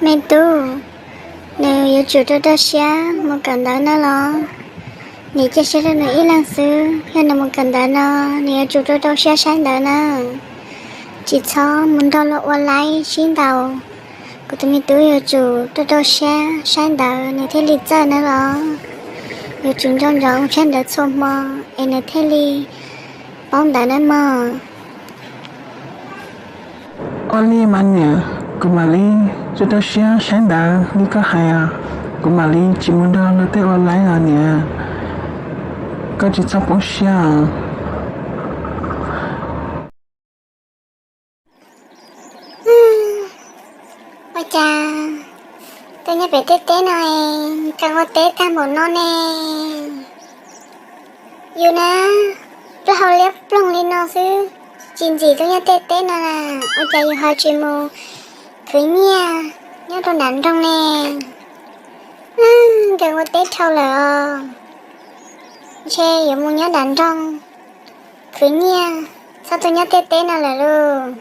Me tub, nws yuav tsum rau rau siab mus kawm ntawv no los? Niam cia siab rau nws ib leeg xwb, yog nws mus kawm ntawv no, nws yuav tsum rau rau siab saib ntawv na. Tsis txhob mus nrog luag ua laib sib ntaus. Kuv tus me tub yuav tsum rau rau siab saib ntawv nws thiaj li txawj na los. Yuav tsum nco ntsoov saib ntawv txhua hmo es nws thiaj li paub ntawv na mog. Ua li mas niam, kuv mam li rau rau siab saib ntawv li koj hais os. Kuv mam li tsis mus nrog luag tej ua laib os niam. Koj tsis txhob poob siab os. Ua cas tuaj nyob pem tej teb no es kawg ua teb tag npaum no ne? Yus na, plaub hau liab ploog li no xwb, tsis ntxim tuaj nyob tej teb no na. Ua cas yus ho tsis mus khwv nyiaj nyob rau nram nroog ne? Kawg ua teb dhau lawm os, ntshe yuav mus nyob nram nroog khwv nyiaj, txhob tuaj nyob tej teb no lawm lauj.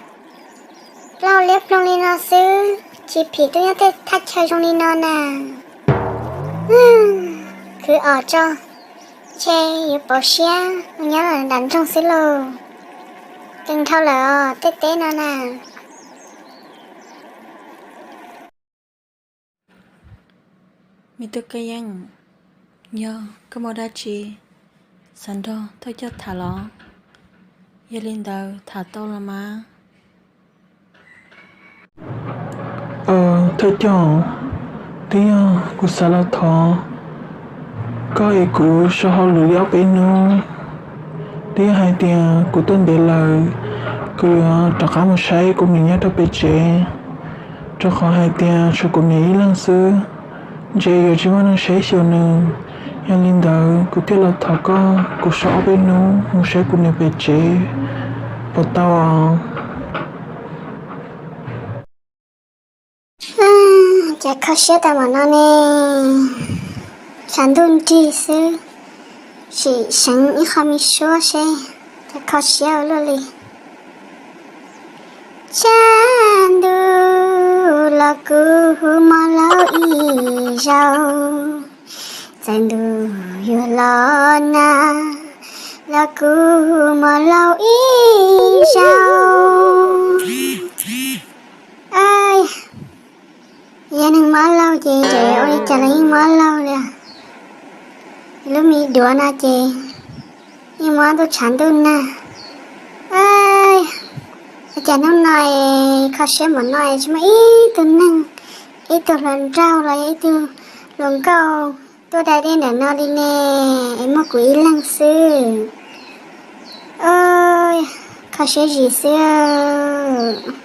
Plaub hau liab ploog li no xwb, tsis phim tuaj nyob tej thaj chaw zoo li no na. Khwv os tso, ntshe yuav pauv siab mus nyob nram nroog xwb lauj. Kawg dhau lawm os tej teb no na. Me tub Kab Yeeb, yog koj muaj dab tsi xav nrog thawj coj tham los? Yog li ntawd tham tau los mas. Thawj coj, twb yog kuv xav los thov koj es kuv so hauj lwm li ob peb hnub. Twb yog hais tias kuv tuaj ntev lawm, kuv yuav rov qab mus saib kuv niam nyob rau pem tsev, rau qhov hais tias tshuav kuv niam ib leeg xwb, ntshe yuav tsis muaj neeg saib xyuas nws. Yog li ntawd kuv thiaj los thov koj, kuv so ob peb hnub mus saib kuv niam pem tsev puas tau? Cas kho siab tas mam no ne, tshav ntuj nrig xwb, sim seev ib qho me suab seb cas kho siab ua luaj li. Tshav ntuj los kuv hu mos laug ib zaug, txawm ntuj yuav los nag los kuv hu mos laug ib zaug. Yog neeg mob laug ces tseem ua li cas los yeej mob laug li. Lub me duav no ces yeej mob ntuj tshav ntuj nag. Ua cas hnub no kho siab mam no tsis muaj ib tug neeg, ib tug hluas nraug los yog ib tug hluas nkauj tuaj da dej ntawm no li ne, es muaj kuv ib leeg xwb. Kho siab zim xwb.